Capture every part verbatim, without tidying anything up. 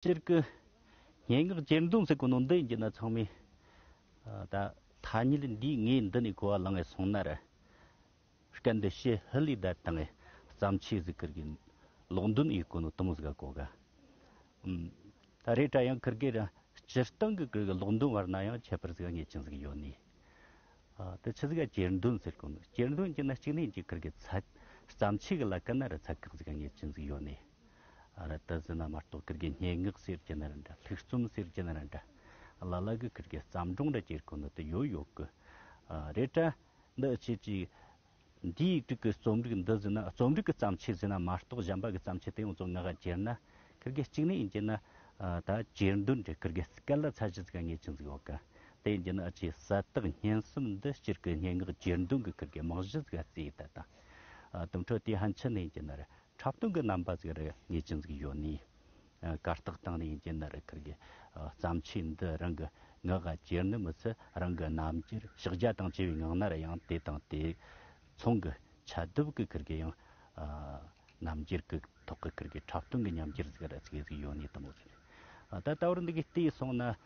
སྤྱིར་གི་སྙན་ངག་གྱེར་འདོན་ཟེར་གོ་ནོ་འདི་ཡིན་གྱི་ན། ཚང་མས་ཨ་ད་ཐ་སྙད་འདིའི་ངོས་འདི་ནས་གོ་བ་བླངས་ངེ་སོང་ན་ར། སྐད་འདི་ཕྱི་ཧི་ལི་ད་དང་བརྩམས་ཆོས་ཟིག་ཁིར་གི་ཀློག་འདོན་ཡེད་གོ་ནོ་དེ་མོ་ཟིག་ག་གོ་ག་ཨུམ། ད་རེད་དྲ་ཡང་ཁིར་གི་ར་སྤྱིར་བཏང་གི་ཁིར་གི་ཀློག་འདོན་བར་ན་ཡང་ཁྱད་པར་ཟིག་ངེས་ཅན་ཟིག་ཡོད་ནི། ཨ་དེ་ཆི་ཟིག་ག་གྱེར་འདོན་ཟེར་གོ་ནོ། གྱེར་འདོན་གྱི་ན་གཅིག་ནས་ཀྱི་ཁིར་གི་ཚད་བརྩམས་ཆོས་གི་ལ་ཀ་ན་ར་ཚད་བཀག་ཟིག་ངེས་ཅན་ཟིག་ཡོད་ནི། ཨ་ར་ད་ཟེར་ན་མ་གཏོགས་ཁིར་གི་སྙན་ངག་ཟེར་གྱི་ན་ར་འདྲ། ལྷུག་རྩོམ་ཟེར་གྱི་ན་ར་འདྲ། ལ་ལ་གི་ཁིར་གི་བརྩམས་སྒྲུང་ར་གྱེར་གོ་ནོ་དེ་ཡོད་ཡོད་གི། ཨ་རེད་དྲ་འདི་ཆེ་ཅིག་འདིའི་རིགས་ཀྱི་རྩོམ་རིག་འདི་ཟེར་ན། རྩོམ་རིག་གི་བརྩམས་ཆོས་ཟེར་ན་མ་གཏོགས་གཞན་པ་གི་བརྩམས་ཆོས་དེ་ཡོངས་རྫོགས་ངག་ག་གྱེར་ན། ཁིར་གི་གཅིག་ནས་ཡིན་གྱི་ན་ཨ་ད་གྱེར་འདོན་རེད། ཁིར་གི་སྐད་ལ་ཚད་གཞི་ཟིག་ངེས་ཅན་ཟིག་ཡོད་ག་དེ་ཡིན་གྱི་ན་ཨ་ཅེ་གསལ་དག་སྙན་གསུམ་འདི་སྤྱིར་གི་སྙན་ངག་གྱེར་འདོན་གི་ཁིར་གི་རྨང་གཞི་ཟིག་ག་བརྩིས་ཡོད་ད་དང་། ཨ་དེ་འཕྲོ་དེ་ཕན་ཆད་ནས་ཡིན་གྱི་ན་ར་འཁྲབ་སྟོན་གྱི་རྣམ་པ་ཟིག་ར་ངེས་ཅན་ཟིག་ཡོད་ནི། ཨ་གར་སྟེགས་སྟེང་ནས་ཡིན་གྱི་ན་ར་ཁིར་གི་ཨ་བརྩམས་ཆོས་འདི་རང་གི་ངག་ག་གྱེར་ནི་མི་ཚད། རང་གི་རྣམ་འགྱུར་ཕྱག་རྒྱ་དང་བཅས་པའི་ངང་ན་ར་ཡང་དེ་དང་དེ་མཚུངས་གི་ཆ་དུབ་གི་ཁིར་གི་ཡང་ཨ་རྣམ་འགྱུར་གི་ཐོག་གི་ཁིར་གི་འཁྲབ་སྟོན་གི་ཉམས་འགྱུར་ཟིག་ར་ཅིག་ཟིག་ཡོད་ནི་དེ་མོ་ཟིག་རེད། ཨ་ད་ད་བར་འདི་གི་བལྟས་སོང་ན། ཨ་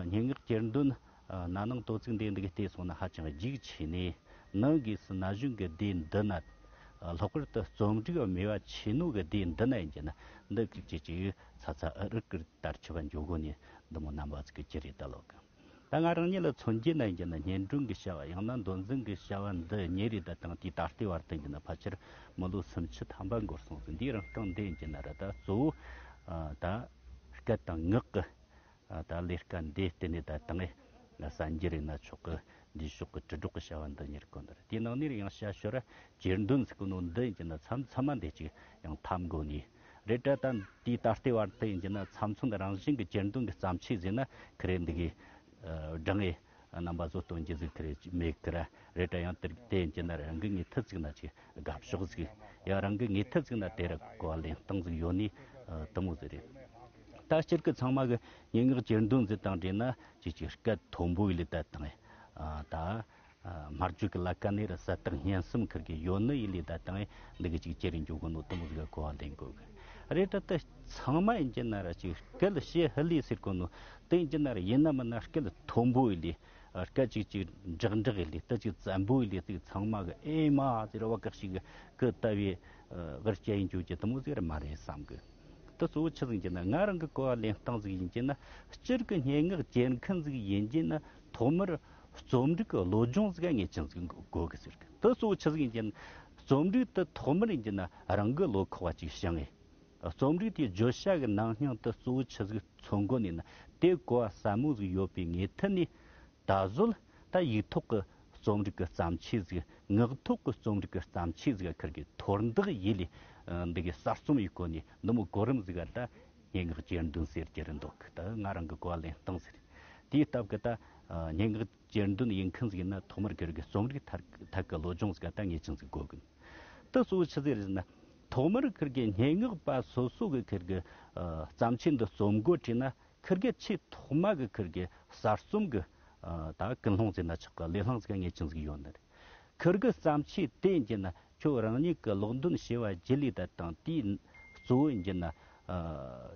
སྙན་ངག་གྱེར་འདོན། ཨ་ན་ནིང་དོ་ཚིགས་འདི་འདི་གི་བལྟས་སོང་ན་ཧ་ཅང་རྒྱུགས་ཆེ་ནས། ནང་སྒོས་སུ་ན་གཞོན་གི་སྡེ་འདི་ན། ཨ་ལྷག་པར་དུ་རྩོམ་རིག་མོས་པ་ཆེ་ནོ་གི་སྡེ་འདི་ན་ཡིན་གྱི་ན་འདི་ཀི་ཅིག་ཅིག་ཚ་ཚ་འུར་འུར་གི་དར་ཁྱབ་པ་འཇོག་གོ་ནས་འདི་མོ་རྣམ་པ་ཟིག་གི་ཅི་རེད་ད་ལོ་གི། ད་ང་རང་ཉིད་ལ་མཚོན་རྒྱུ་ན་ཡིན་གྱི་ན་སྙན་སྒྲོན་གི་བྱ་བ་ཡང་ན་མདོ་འཛིན་གི་བྱ་བ་འདི་གཉེར་རེ་ད་དང་དེའི་ད་ལྟའི་བར་དུ་ཡིན་གྱི་ན་ཕལ་ཆེར་མི་ལོ་སུམ་ཅུ་ཐམ་པ་འགོར་སོང་ཟིག་འདིའི་རིང་སྟེང་འདི་ཡིན་གྱི་ན་ར་ད་གཙོ་བོ་ཨ་ད་སྐད་དང་ངག་གི་ཨ་ད་ལས་ཀ་འདི་བརྟེན་ནས་ད་དང་ཨེ་གསར་འགྱུར་ཡིན་ན་ཆོག་གི། འདིའི་ཕྱོགས་ཀྱི་དྲིལ་སྒྲོག་གི་བྱ་བ་འདི་གཉེར་གོ་ནི་རེད། དེའི་ནང་ནས་ཡང་བཤད་ཤོད་ར་གྱེར་འདོན་ཟེར་གོ་ནོ་འདི་ཡིན་གྱི་ན་མཚམས་མཚམས་མ་འདི་ཅིག་ཡང་འཐམ་དགོ་ནི་རེད་དྲ། ད་དེའི་ད་ལྟའི་བར་དུ་ཡིན་གྱི་ན་ཚབ་མཚོན་རང་བཞིན་གྱི་གྱེར་འདོན་གྱི་བརྩམས་ཆོས་ཟེར་ན་ཁི་རེ་འདི་གི་ཨ་སྦྲང་ངེ་རྣམ་པ་བཟོ་སྟོན་རྒྱུ་ཟིག་ཁི་རེ་མེད་གི་ར། རེད་དྲ་ཡང་དེ་དེ་ཡིན་གྱི་ན་རང་གི་ངེས་ཐུབ་ཟིག་ན་ཅིག་དགའ་ཕྱོགས་ཟིག་ཡང་རང་གི་ངེས་ཐུབ་ཟིག་ན་དེ་ར་གོ་བ་ལེན་སྟངས་ཟིག་ཡོད་ནི་ཨ་དེ་མོ་ཟིག་རེད། ད་སྤྱིར་གི་ཚང་མ་གི་སྙན་ངག་གྱེར་འདོན་ཟེར་དང་འདྲེས་ན་ཅིག་ཅིག་སྐད་མཐོན་པོ་ཡི་ལས་ད་དང་ཨ་ད་ཨ་སྨྲ་བརྗོད་ཀྱི་ལ་ཀ་ནས་ར་གསལ་དག་སྙན་གསུམ་ཁིར་གི་ཡོད་ནི་ཡི་ལས་ད་དང་ཨེ་འདི་གི་ཅིག་ཅི་རིགས་འཇོག་གི་ནོ་དེ་མོ་ཟིག་ག་གོ་བ་ལེན་དགོས་གི་རེད་དྲ། ད་ཚང་མ་ཡིན་གྱི་ན་ར་ཅིག་སྐད་ཕྱི་ཧི་ལི་ཟེར་གོ་ནོ་དེ་ཡིན་གྱི་ན་ར་ཡིན་ན་མིན་ན་སྐད་མཐོན་པོ་ཡི་ལས་སྐད་ཅིག་ཅིག་འགྲག་འགྲག་ཡི་ལས་ད་ཅིག་བཙན་པོ་ཡི་ལས་ཅིག་ཚང་མ་གི་ཨེ་མ་ཟེར་བ་ག་ཞིག་གི་གི་ལྟ་བའི་ཨ་གར་སྐྱེ་ཡིན་འཇོག་རྒྱུ་དེ་མོ་ཟིག་ར་མ་རེད་བསམ་གི། དེ་གཙོ་བོ་ཆི་ཟིག་ཡིན་ན་ང་རང་གི་གོ་བ་ལེན་སྟངས་ཟིག་ཡིན་གྱི་ན་སྤྱིར་གི་སྙན་ངག་གྱེར་མཁན་ཟིག་ཡིན་གྱི་ན་ཐོག་མར་རྩོམ་རིག་གི་བློ་སྦྱོང་ཟིག་ངེས་ཅན་ཟིག་དགོས་གི་ཟེར་གི། དེ་གཙོ་བོ་ཆི་ཟིག་ཡིན་གྱི་ན་རྩོམ་རིག་དེ་ཐོག་མར་ཡིན་གྱི་ན་རང་གི་བློ་ཁོག་པ་ཅིག་བྱང་ངེ། རྩོམ་རིག་དེའི་བརྗོད་བྱ་གི་ནང་སྙིང་དེ་གཙོ་བོ་ཆི་ཟིག་མཚོན་གོ་ནས་ན་དེ་གོ་བ་ཟབ་མོ་ཟིག་ཡོད་པའི་ངེས་ཐད་ནས། ད་གཟོད་ད་ཡིག་ཐོག་གི་རྩོམ་རིག་གི་བརྩམས་ཆོས་ཟིག་ངག་ཐོག་གི་རྩོམ་རིག་གི་བརྩམས་ཆོས་ཟིག་ཁིར་གི་མཐོར་འདེགས་ཡེ་ལས་འདི་གི་གསར་རྩོམ་ཡེ་གོ་ནི་འདི་མོ་གོ་རིམ་ཟིག་ག་ད་སྙན་ངག་གྱེར་འདོན་ཟེར་གྱི་རེད་འདུག་ད་ང་རང་གི་གོ་བ་ལེན་སྟངས་ཟེར། དེའི་སྟབས་ཀྱི་ད་སྙན་ངག་གྱེར་འདོན་ཡེ་མཁན་ཟིག་ཡིན་ན་ཐོག་མར་ཁིར་གི་རྩོམ་རིག་ཐད་ཐད་ཀྱི་བློ་སྦྱོང་ཟིག་ག་ད་ངེས་ཅན་ཟིག་དགོས་གི། ད་གཙོ་བོ་ཆི་ཟིག་རེད་ཟེར་ན་ཐོག་མར་ཁིར་གི་སྙན་ངག་པ་སོ་སོ་གི་ཁིར་གི་བརྩམས་ཆོས་འདི་རྩོམ་འགོ་བྲིས་ན། ཁིར་གི་ཆེས་ཐོག་མ་གི་ཁིར་གི་གསར་རྩོམ་གི་ཨ་ད་ཀུན་སློང་ཟེར་ན་ཆོག་གི། ལས་སློང་ཟེར་ངེས་ཅན་ཟིག་ཡོད་ནི་རེད། ཁིར་གི་བརྩམས་ཆོས་དེ་ཡིན་གྱི་ན་ཁྱོད་རང་ཉིད་ཀྱི་ཀློག་འདོན་བྱས་པ་བརྒྱུད་ལས་ད་དང་དེའི་གཙོ་བོ་ཡིན་གྱི་ན་ཨ་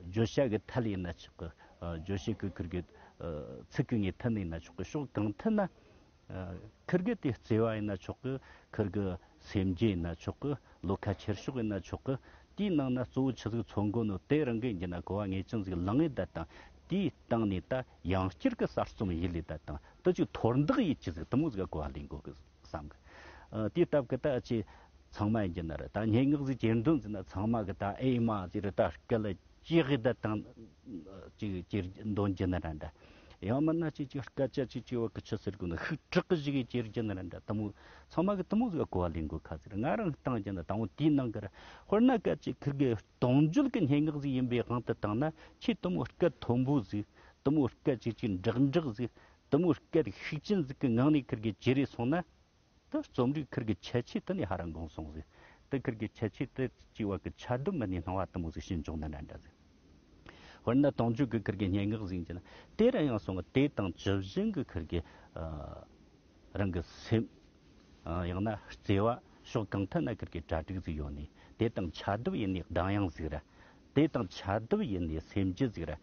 བརྗོད་བྱ་གི་ཐད་ལ་ཡིན་ན་ཆོག་གི། ཨ་བརྗོད་བྱ་གི་ཁིར་གི་ཨ་ཚིག་གི་ངོས་ཐད་ནས་ཡིན་ན་ཆོག་གི། ཕྱོགས་གང་ཐད་ན། ཨ་ཁིར་གི་དེ་བརྩེ་བ་ཡིན་ན་ཆོག་གི། ཁིར་གི་སེམས་རྒྱུད་ཡིན་ན་ཆོག་གི། བློ་ཁ་ཁྱེར་ཕྱོགས་ཡིན་ན་ཆོག་གི། དེའི་ནང་ན་གཙོ་བོ་ཆི་ཟིག་མཚོན་གོ་ནོ་དེ་རང་གི་ཡིན་གྱི་ན་གོ་བ་ངེས་ཅན་ཟིག་ལངས་ཡོད་ད་དང་། དེའི་སྟེང་ནས་ད་ཡང་བསྐྱར་གི་གསར་རྩོམ་ཡེ་ལས་ད་དང་དེ་ཅིག་མཐོར་འདེགས་ཡེ་ཅི་ཟིག་དེ་མོ་ཟིག་ག་གོ་བ་ལེན་དགོས་གི་བསམ་གི། ཨ་དེའི་སྟབས་གི་ད་ཅི་ཚང་མ་ཡིན་གྱི་ན་ར་ད་སྙན་ངག་ཟིག་གྱེར་འདོན་ཟིན་ན་ཚང་མ་གི་ད་ཨེ་མ་ཟིག་ར་ད་སྐད་ལ། ཅི་གི་ད་དང་ཅིག་ཅིག་འདོན་རྒྱུ་ན་ར་འདྲ། ཡང་མིན་ན་ཅིག་ཅིག་སྐད་ཆ་ཅིག་ཅིག་བ་གི་ཆི་ཟེར་དགོས་ན་ཤུགས་དྲག་གི་ཞིག་གི་ཅིག་རྒྱུ་ན་ར་འདྲ། དེ་མོ་ཚང་མ་གི་དེ་མོ་ཟིག་གོ་བ་ལེན་དགོས་ཁ་ཟེར། ང་རང་བཏང་རྒྱུ་ན་དང་པོ་དེའི་ནང་གི་ར། དཔེར་ན་སྐད་ཅིག་ཁིར་གི་གཏོང་བརྗོད་ཀྱི་སྙན་ངག་ཟིག་ཡིན་པའི་དབང་དུ་བཏང་ན་ཁྱེད་དེ་མོ་སྐད་མཐོན་པོ་ཟིག་དེ་མོ་སྐད་ཅིག་ཅིག་འགྲག་འགྲག་ཟིག་དེ་མོ་སྐད་ཤུགས་ཅན་ཟིག་གི་ངང་ནས་ཁིར་གི་ཅི་རེ་སོང་ན། ད་རྩོམ་རིག་ཁིར་གི་ཁྱད་ཆོས་དེ་ནས་ཧ་ར་འགོངས་སོང་ཟིག་དེ་ཁིར་གི་ཁྱད་ཆོས་དེ་གཅིག་བ་གི་ཆ་དུམ་མ་ནས་སྣང་བ་དེ་མོ་ཟིག་ཤེས་འཇོག་ན་འདྲ་འདྲ་ཟིག་དཔེར་ན་དུང་ཆོས་གི་ཁིར་གི་སྙན་ངག་ཟིག་ཡིན་ན་དེ་ར་ཡང་སོང་དེ་དང་ཇི་བཞིན་གི་ཁིར་གི་ཨ་རང་གི་སེམས། ཨ་ཡང་ན་བརྩེ་བ་ཕྱོགས་གང་ཐད་ན་ཁིར་གི་གྲ་སྒྲིག་ཟིག་ཡོད་ནི་དེ་དང་ཆ་དུམ་ཡིན་ནི་གདངས་དབྱངས་ཟིག་ར། དེ་དང་ཆ་བསྡུར་ཡིན་ནས་སེམས་རྒྱུད་ཟིག་ར།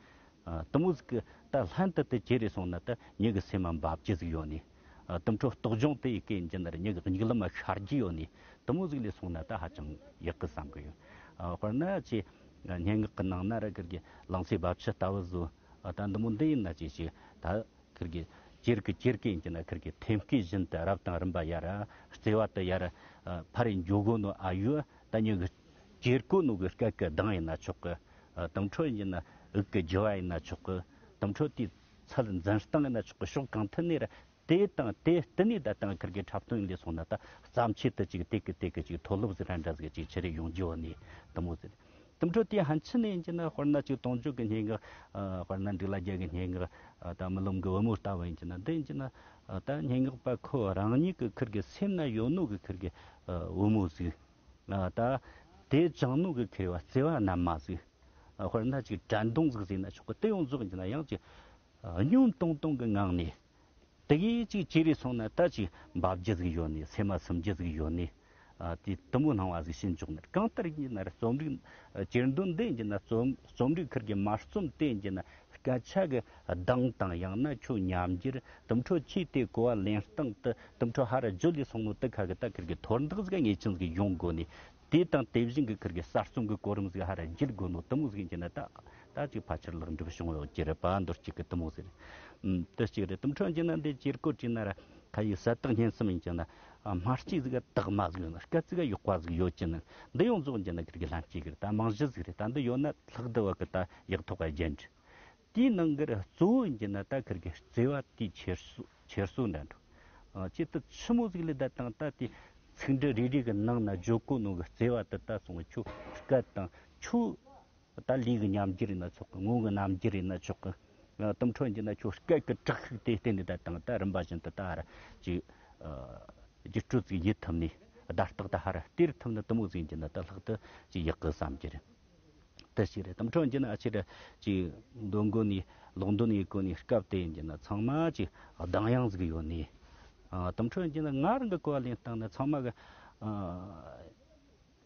ཨ། དེ་མོ་ཟིག་གི་ད་ལྷན་དུ་དེ་ཅི་རེད་སོང་ན་ད་མྱི་གི་སེམས་མ་འབབ་རྒྱུ་ཟིག་ཡོད་ནི། ཨ། དེ་འཕྲོ་རྟོག་སྦྱོང་དེ་ཡི་གེ་ཡིན་གྱི་ན་ར་མྱི་གི་མྱིག་ལམ་མ་ཤར་རྒྱུ་ཡོད་ནི། དེ་མོ་ཟིག་ལས་སོང་ན་ད་ཧ་ཅང་ཡག་གི་བསམ་གི་ཡོད། ཨ། དཔེར་ན་ཅི། སྙན་ངག་གི་ནང་ན་ར་ཁིར་གི་ལང་ཚོའི་རྦབ་ཆུ་ལྟ་བུ་བཟོ། ཨ། ད་འདི་མོ་འདི་ཡིན་ན་ཅི་ཞིག་ད། ཁིར་གི་ཅེར་གི་ཅེར་གི་ཡིན་གྱི་ན་ཁིར་གི་ཐེམ་སྐས་བཞིན་དུ་རབ་དང་རིམ་པ་ཡར་ར་བརྩེ་བ་དུ་ཡར་ར་ཕར་རེ་འཇོག་གོ་ནོ། ཨ་ཡོ་ད་ཉི་གི་ཅེར་གོ་ནོ་གི་སྐད་གི་གདངས་ཡིན་ན་ཆོག་གི། ཨ། དེ་འཕྲོ་ཡིན་གྱི་ན་འུག་གི་རྒྱུ་བ་ཡིན་ན་ཆོག་གི། དེ་འཕྲོ་དེའི་ཚད་འཛིན་སྟངས་ཡིན་ན་ཆོག་གི། ཕྱོགས་གང་ཐད་ནས་ར་དེ་དང་དེ་དེ་ནས་ད་དང་ཁིར་གི་འཁྲབ་སྟོན་ལས་སོང་ན་ད་བརྩམས་ཆོས་དུ་ཅིག་དེ་གི་དེ་གི་ཅིག་མཐོ་སློབ་ཟིག་ར་འདྲ་ཟིག་ཅིག་ཆི་རེ་ཡོང་རྒྱུ་བ་ནས་དེ་མོ་ཟིག་དེ་འཕྲོ་དེ་ཧན་ཆི་ནས་ཡིན་གྱི་ན་དཔེར་ན་ཅིག་དུང་ཆོས་ཀྱི་སྙན་ངག་ཨ། དཔེར་ན་འབྲུག་ལྷ་རྒྱལ་གྱི་སྙན་ངག་ཨ། ད་རྨི་ལམ་གྱི་བུ་མོ་ལྟ་བུ་ཡིན་གྱི་ན་འདི་ཡིན་གྱི་ན་ཨ། ད་སྙན་ངག་པ་ཁོ་རང་ཉིད་ཀྱི་ཁིར་གི་སེམས་ན་ཡོད་ནོ་གི་ཁིར་གི་ཨ། བུ་མོ་ཟིག་ཨ། ད་དེ་བཅངས་ནོ་གི་ཁིར་བ་བརྩེ་བ་རྣལ་མ་ཟིག་ཨ། དཔེར་ན་ཅིག་དྲན་གདུང་ཟིག་ཟེར་ན་ཆོག་གི། དེ་ཡོངས་རྫོགས་ཡིན་གྱི་ན་ཡང་ཅིག་ཨ། སྙོམས་ཏོང་ཏོང་གི་ངང་ནས། དེ་གིས་ཅིག་ཅི་རེད་སོང་ན་ད་ཅིག་འབབ་རྒྱུ་ཟིག་ཡོད་ནི། སེམས་མ་སིམ་རྒྱུ་ཟིག་ཡོད་ནི། ཨ། དེ་དེ་མོ་སྣང་བ་ཟིག་ཞིག་འཇོག་ནི། གང་ལྟར་ཡིན་ན་ར་རྩོམ་རིག་ཨ། གྱེར་འདོན་འདི་ཡིན་གྱི་ན་རྩོམ་རྩོམ་རིག་ཁིར་གི་མ་རྩོམ་དེ་ཡིན་གྱི་ན་སྐད་ཆ་གི་གདངས་དང་ཡང་ན་ཁྱོད་ཉམས་འགྱུར་དེ་འཕྲོ་ཁྱེད་དེ་གོ་བ་ལེན་སྟངས་དེ་དེ་འཕྲོ་ཧ་ར་བརྗོད་ལས་སོང་ནོ་དེ་ཁ་གི་ད་ཁིར་གི་མཐོར་འདེགས་ཟིག་ངེས་ཅན་ཟིག་ཡོང་དགོ་ནི། དེ་དང་དེ་བཞིན་གྱི་ཁིར་གི་གསར་རྩོམ་གྱི་གོ་རིམ་ཟིག་ཧ་ར་འགྱུར་དགོས་ནོ་དེ་མོ་ཟིག་ཡིན་གྱི་ན་ད་ད་ཅིག་ཕལ་ཆེར་ལེགས་འགྲུབ་བྱུང་ཡོད་ཀྱི་རེད་པ། མདོར་བསྡུས་ཀྱི་དེ་མོ་ཟིག་རེད། ཨུམ། དེ་གཅིག་རེད། དེ་འཕྲོ་ཡིན་གྱི་ན་འདི་ཅེར་གོ་བྲིས་ན་ར་ཁ་ཡི་གསལ་དག་སྙན་གསུམ་ཡིན་གྱི་ན་ཨ། སྨྲ་ལྕེ་ཟིག་དག་མ་ཟིག་ཡོད་ན། སྐད་ཅིག་ཡག་པ་ཟིག་ཡོད་ཀྱི་ན། འདི་ཡོངས་རྫོགས་ཡིན་གྱི་ན་ཁིར་གི་ལྷན་སྐྱེས་ཀྱི་རེད། ད་རྨང་གཞི་ཟིག་རེད། ད་འདི་ཡོད་ན་ལྷག་འདི་བ་གི་ད་ཡག་ཐོག་ག་རྒྱན་རེད། དེའི་ནང་གི་ར་གཙོ་བོ་ཡིན་གྱི་ན་ད་ཁིར་གི་བརྩེ་བ་དེའི་འཁྱེར་སོ་འཁྱེར་སོ་འདྲ་འགྲོ། ཨ། ཅི་ད་ཆི་མོ་ཟིག་ལས་ད་དང་ད་དེ་ཚིག་འབྲུ་རེ་རེ་གི་ནང་ན་བརྗོད་གོ་ནོ་གི་བརྩེ་བ་དེ་ད་སོང་བ་ཁྱོད་སྐད་དང་ཁྱོད་ད་ལུས་ཀྱི་ཉམས་འགྱུར་ཡིན་ན་ཆོག་གི། ངག་གི་རྣམ་འགྱུར་ཡིན་ན་ཆོག་གི། ཨ། དེ་འཕྲོ་ཡིན་གྱི་ན་ཁྱོད་སྐད་ཀྱི་དྲག་ཤུགས་དེ་བརྟེན་ནས་ད་དང་ད་རིམ་པ་བཞིན་དུ་ད་ར་ཅིག་ཨ། བརྒྱུད་སྤྲོད་ཅིག་ཡེད་ཐུབ་ནས་བརྡ་རྟགས་ད་ཧ་ར་སྟེར་ཐུབ་ན་དེ་མོ་ཟིག་ཡིན་གྱི་ན་ད་ལྷག་ཏུ་ཅིག་ཡག་གི་བསམ་གྱི་རེད། དེ་ཞིག་རེད། དེ་འཕྲོ་ཡིན་གྱི་ན་ཨ་ཕྱིར་ཅིག་འདོན་གོ་ནས་ཀློག་འདོན་ཡེད་གོ་ནས་སྐབས་དེ་ཡིན་གྱི་ན་ཚང་མ་ཅིག་གདངས་དབྱངས་ཟིག་ཡོད་ནས། ཨ། དེ་འཕྲོ་ཡིན་གྱི་ན་ང་རང་གི་གོ་བ་ལེན་སྟངས་ནི་ཚང་མ་གི་ཨ།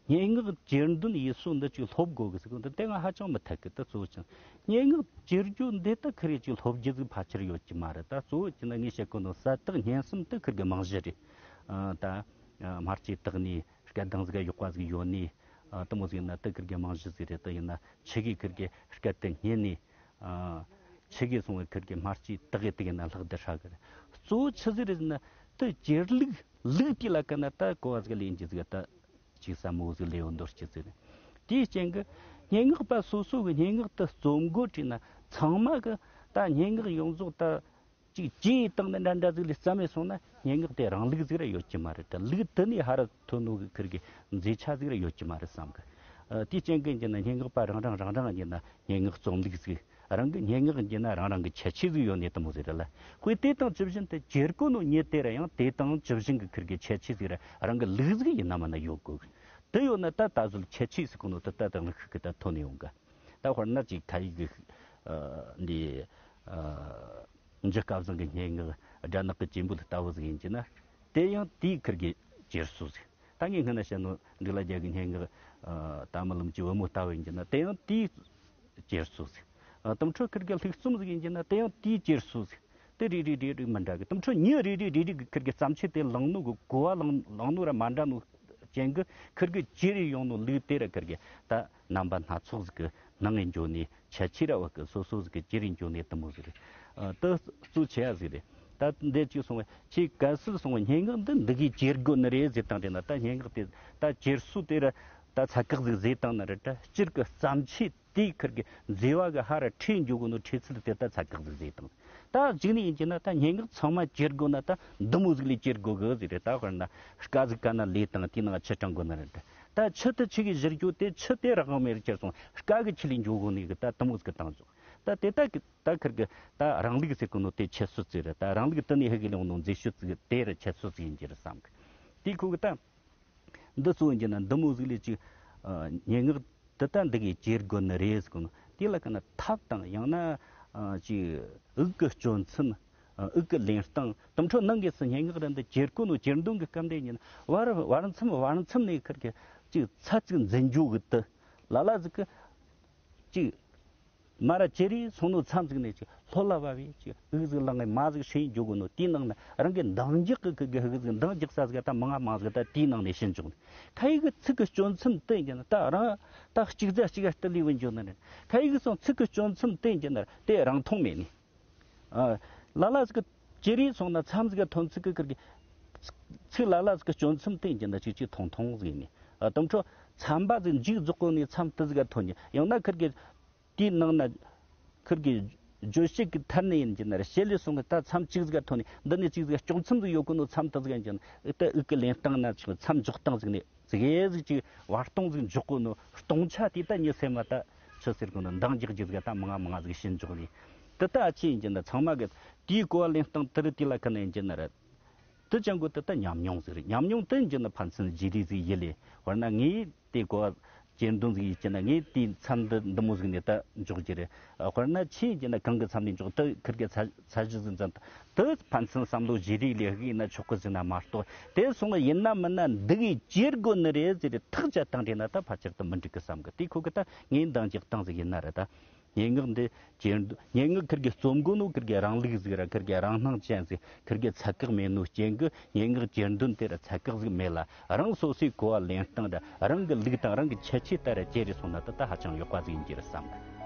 སྙན་ངག་གྱེར་འདོན་ཡེད་སྲོལ་འདི་ཅིག་སློབ་དགོས་གི་ཟེར་གི་འདི་དེ་ང་ཧ་ཅང་མི་འཐད་གི། ད་གཙོ་བོ་ཅིག་སྙན་ངག་གྱེར་རྒྱུ་འདི་ད་ཁི་རེ་ཅིག་སློབ་རྒྱུ་ཟིག་ཕལ་ཆེར་ཡོད་ཀྱི་མ་རེད། ད་གཙོ་བོ་ཅིག་ན་ངས་བཤད་གོ་ནོ་གསལ་དག་སྙན་གསུམ་དེ་ཁིར་གི་རྨང་གཞི་རེད། ཨ། ད་སྨྲ་ལྕེ་དག་ནས་སྐད་གདངས་ཟིག་ཡག་པ་ཟིག་ཡོད་ནས། ཨ། དེ་མོ་ཟིག་ཡིན་ན་དེ་ཁིར་གི་རྨང་གཞི་ཟིག་རེད། དེ་ཡིན་ན་ཆི་གི་ཁིར་གི་སྐད་དེ་སྙན་ནས། ཨ། ཆི་གི་སོང་བའི་ཁིར་གི་སྨྲ་ལྕེ་དག་གི་དེ་གི་ན་ལྷག་བསྡུར་ཧྲ་གི་རེད། གཙོ་བོ་ཆི་ཟིག་རེད་ཟེར་ན་དེ་གྱེར་ལུགས་ལུགས་དེ་ལ་ཀ་ན་ད་གོ་བ་ཟིག་ལེན་རྒྱུ་ཟིག་ད། ཅིག་ཟབ་མོ་ཟིག་ལས་ཡོད་མདོར་བསྡུས་ཟིག་རེད། དེའི་རྐྱེན་གྱིས་སྙན་ངག་པ་སོ་སོ་གི་སྙན་ངག་དེ་རྩོམ་འགོ་བྲིས་ན་ཚང་མ་གི་ད་སྙན་ངག་ཡོངས་རྫོགས་ད་ཅིག་བྲིས་བཏང་ནས་འདྲ་འདྲ་ཟིག་ལས་བརྩམས་ནས་སོང་ན་སྙན་ངག་དེ་རང་ལུགས་ཟིག་ར་ཡོད་ཀྱི་མ་རེད། ད་ལུགས་དེ་ནས་ཧ་ར་ཐོན་ནོ་གི་ཁིར་གི་མཛེས་ཆ་ཟིག་ར་ཡོད་ཀྱི་མ་རེད་བསམ་གི། ཨ། དེའི་རྐྱེན་གྱིས་ཡིན་ན་སྙན་ངག་པ་རང་རང་རང་རང་ཡིན་ན་སྙན་ངག་རྩོམ་ལུགས་ཟིག་རང་གི་སྙན་ངག་ཡིན་ན་རང་རང་གི་ཁྱད་ཆོས་ཟིག་ཡོད་ནི་དེ་མོ་ཟིག་རེད་ལ། དཔེ་དེ་དང་ཇི་བཞིན་དུ་གྱེར་གོ་ནོ་ཉིད་དེ་ར་ཡང་དེ་དང་ཇི་བཞིན་གྱི་ཁིར་གི་ཁྱད་ཆོས་ཟིག་ར་རང་གི་ལུགས་ཟིག་ཡིན་ན་མིན་ན་ཡོད་དགོས། དེ་ཡོད་ན་ད་ད་གཟོད་ཁྱད་ཆོས་ཟིག་གོ་ནོ་དེ་ད་དང་ལུགས་ཤིག་གི་ད་ཐོན་ནས་ཡོང་གི། ད་དཔེར་ན་ཅིག་ཁ་ཡིག་གི་ཨ། འདི་ཨ། འཇུ་སྐལ་བཟང་གི་སྙན་ངག་སྦྲ་ནག་གི་གཅེར་བུ་ལྟ་བུ་ཟིག་ཡིན་གྱི་ན། དེ་ཡང་དེའི་ཁིར་གི་གྱེར་སོ་ཟིག་ད་ངས་སྔོན་ན་བཤད་ནོ་འབྲུག་ལྷ་རྒྱལ་གྱི་སྙན་ངག་ཨ། ད་རྨི་ལམ་གྱི་བུ་མོ་ལྟ་བུ་ཡིན་གྱི་ན་དེ་ཡང་དེའི་གྱེར་སོ་ཟིག་ཨ། དེ་འཕྲོ་ཁིར་གི་ལྷུག་རྩོམ་ཟིག་ཡིན་གྱི་ན་དེ་ཡང་དེའི་གྱེར་སོ་ཟིག་དེ་རེ་རེ་རེ་རེ་མི་འདྲ་གི། དེ་འཕྲོ་མྱི་རེ་རེ་རེ་རེ་གི་ཁིར་གི་བརྩམས་ཆོས་དེ་བླངས་ནོ་གི་གོ་བ་བླངས་བླངས་ནོ་ར་མ་འདྲ་ནོ་རྐྱེན་གི་ཁིར་གི་གྱེར་ཡོང་ནོ་ལུགས་དེ་ར་ཁིར་གི་ད་རྣམ་པ་སྣ་ཚོགས་ཟིག་གི་སྣང་ངེ་འགྱོ་ནས་ཁྱད་ཆོས་ར་བ་གི་སོ་སོ་ཟིག་གི་གྱེར་འགྱོ་ནས་དེ་མོ་ཟིག་རེད། ཨ། དེ་གཙོ་ཆེ་ཡ་ཟིག་རེད། ད་འདི་ཅིག་སོང་བས་ཁྱེད་གལ་སྲིད་སོང་བས་སྙན་ངག་འདི་འདི་གིས་གྱེར་དགོས་ནི་རེད་ཟེར་བཏང་དེ་ན་ད་སྙན་ངག་དེ་ད་གྱེར་སོ་དེ་ར་ད་ཚད་བཀག་ཟིག་བཟོས་བཏང་ནི་རེད། ད་སྤྱིར་གི་བརྩམས་ཆོས་དེའི་ཁིར་གི་མཛེས་པ་གི་ཧ་ར་ཁྲིད་འཇུག་གི་ནོ་ཁྲིད་ཚུལ་དེ་ད་ཚད་བཀག་ཟིག་བཟོས་བཏང་། ད་གཅིག་ནས་ཡིན་གྱི་ན་ད་སྙན་ངག་ཚང་མ་གྱེར་དགོས་ན་ད་འདི་མོ་ཟིག་ལས་གྱེར་དགོས་གི་ཟིག་རེད། ད་དཔེར་ན་སྐ་ཟིག་ག་ན་ལས་དང་དེའི་ནང་ཆུ་དྲངས་དགོས་ན་རེད། ད་ཆུ་དེ་ཆུ་གི་གཞིར་གྱུར་ཏེ་ཆུ་དེ་རང་དབང་མེད་རུ་གྱུར་སོང་། སྐ་གི་ཆུ་ལས་འཇུག་གོ་ནས་གི་ད་དེ་མོ་ཟིག་གི་བཏང་བྱུང་། ད་དེ་ད་གི་ད་ཁིར་གི་ད་རང་ལུགས་ཟེར་གོ་ནོ་དེ་ཁྱད་གསོད་ཟིག་རེད། ད་རང་ལུགས་དེ་ནས་ཧི་གི་ལོང་ནོ་མཛེས་ཤོས་ཟིག་དེ་ར་ཁྱད་གསོད་ཟིག་ཡིན་གྱི་རེད་བསམ་གི། དེ་ཁོ་གི་ད། འདི་གཙོ་བོ་ཡིན་གྱི་ན་འདི་མོ་ཟིག་ལས་ཅིག་ཨ། སྙན་ངག་འདི་ད་འདི་གིས་གྱེར་དགོས་ནི་རེད་ཟེར་གོ་ནོ་དེ་ལ་ཀ་ན་ཐབས་དང་ཡང་ན་ཨ། ཅིག་དབུགས་ཀྱི་སྤྱོད་ཚུལ། ཨ། དབུགས་ཀྱི་ལེན་སྟངས། དེ་འཕྲོ་ནང་གི་སུ་སྙན་ངག་ར་འདི་གྱེར་གོ་ནོ་གྱེར་འདོན་གི་སྐབས་འདི་ཡིན་ན་བར་བར་མཚམས་བར་མཚམས་ནས་ཁིར་གི་ཅིག་ཚད་ཅིག་འཛིན་རྒྱུ་གི་དུ་ལ་ལ་ཟིག་གི་ཅིག་མ་ར་ཅི་རིགས་སོང་ནོ་མཚམས་ཟིག་ནས་ཅིག་ལྷོད་ལ་བབས་བས་ཅིག་དབུགས་ཟིག་ལངས་ནས་མ་ཟིག་ཧྲིལ་འཇོག་གོ་ནོ། དེའི་ནང་ན་རང་གི་འདང་རྒྱག་གི་གི་གི་དབུགས་ཟིག་འདང་རྒྱག་ས་ཟིག་ད་མང་ང་མང་ཟིག་ད་དེའི་ནང་ནས་ཕྱིན་འཇོག་ནས། ཁ་ཡི་གི་ཚིག་གི་སྐྱོན་མཚམས་དེ་ཡིན་ན་ད་རང་ད་གཅིག་ཟ་གཅིག་ག་སྟི་ལི་བུ་འཇོག་ནི་རེད། ཁ་ཡི་གི་སོང་ཚིག་གི་སྐྱོན་མཚམས་དེ་ཡིན་ན་དེ་རང་མཐོང་མེད་ནི། ཨ། ལ་ལ་ཟིག་གི་ཅི་རིགས་སོང་ན་མཚམས་ཟིག་ག་ཐོན་ཚིག་གི་ཁིར་གི་ཚིག་ལ་ལ་ཟིག་གི་སྐྱོན་མཚམས་དེ་ཡིན་ན་ཅིག་ཅིག་མཐོང་མཐོང་ཟིག་ནི། ཨ། དམ་ཁྲོ་མཚམས་པ་ཟིག་མཇུག་རྫོགས་གོ་ནི་མཚམས་དེ་ཟིག་ག་ཐོན་ནི་ཡང་ན་ཁིར་གི་དེའི་ནང་ན་ཁིར་གི་བརྗོད་བྱེད་ཀྱི་མཐར་ནས་ཡིན་གྱི་ན་རེ། བྱེད་ལས་སོང་གི་ད་མཚམས་གཅིག་ཟིག་ག་ཐོན་ནས་འདི་ནས་གཅིག་ཟིག་ག་སྐྱོན་མཚམས་ཟིག་ཡོད་གོ་ནོ་མཚམས་དེ་ཟིག་ཡིན་གྱི་ན། ཨི་ད་དབུགས་ཀྱི་ལེན་སྟངས་ན་ཆོག་མཚམས་འཇོག་སྟངས་ཟིག་ནས་ཟིག་ཡེ་ཟིག་ཅིག་བར་སྟོང་ཟིག་འཇོག་གོ་ནོ་སྟོང་ཆ་དེ་ད་ཉི་སེ་མ་ད་ཆི་ཟེར་གོ་ནོ་འདང་རྒྱག་རྒྱུ་ཟིག་ད་མང་ང་མང་ང་ཟིག་ཕྱིན་འཇོག་ནས། དེ་ད་ཨ་ཅི་ཡིན་གྱི་ན་ཚང་མ་གི་དེའི་གོ་བ་ལེན་སྟངས་དེ་རུ་དེ་ལ་ཁ་ན་ཡིན་གྱི་ན་རེ། དེ་ཅང་གོ་དེ་ད་ཉམས་མྱོང་ཟིག་རེད། ཉམས་མྱོང་དེ་ཡིན་གྱི་ན་ཕན་ཚུན་བརྗེ་རེས་ཟིག་ཡེ་ལས། དཔེར་ན་ངས་དེ་གོ་བ་གྱེར་འདོན་ཟིག་ཡིན་གྱི་ན་ངས་དེའི་མཚམས་འདི་འདི་མོ་ཟིག་ནས་ད་འཇོག་རྒྱུ་རེད། ཨ། དཔེར་ན་ཁྱེད་ཡིན་གྱི་ན་གང་གི་མཚམས་ནས་འཇོག་དེ་ཁིར་གི་ཚ་ཚ་གཞི་ཟིག་འཛིན་དེ་ཕན་ཚུན་བསམ་བློ་བརྗེ་རེས་ལས་ཡིན་ན་ཆོག་གི་ཟིག་ན་མ་གཏོགས། དེ་སོང་ཡིན་ན་མིན་ན་འདི་གི་གྱེར་དགོས་ནི་རེད་ཟེར་ཏེ་ཐག་བཅད་བཏང་དེ་ན་ད་ཕལ་ཆེར་དུ་མི་འགྲིག་གི་བསམ་གི། དེ་ཁོ་གི་ད་ངས་འདང་རྒྱག་སྟངས་ཟིག་ཡིན་ན་རེད་ད། སྙན་ངག་འདི་གྱེར་འདོན། སྙན་ངག་ཁིར་གི་རྩོམ་གོ་ནོ་ཁིར་གི་རང་ལུགས་ཟིག་ར་ཁིར་གི་རང་སྣང་ཅན་ཟིག་ཁིར་གི་ཚད་བཀག་མེད་ནོ་རྐྱེན་གི་སྙན་ངག་གྱེར་འདོན་དེ་ར་ཚད་བཀག་ཟིག་མེད་ལ། རང་སོ་སོའི་གོ་བ་ལེན་སྟངས་ར་རང་གི་ལུགས་དང་རང་གི་ཁྱད་ཆོས་ལྟར་ར་གྱེར་རེ་སོང་ན་ད་ད་ཧ་ཅང་ཡག་པ་ཟིག་ཡིན་གྱི་རེད་བསམ།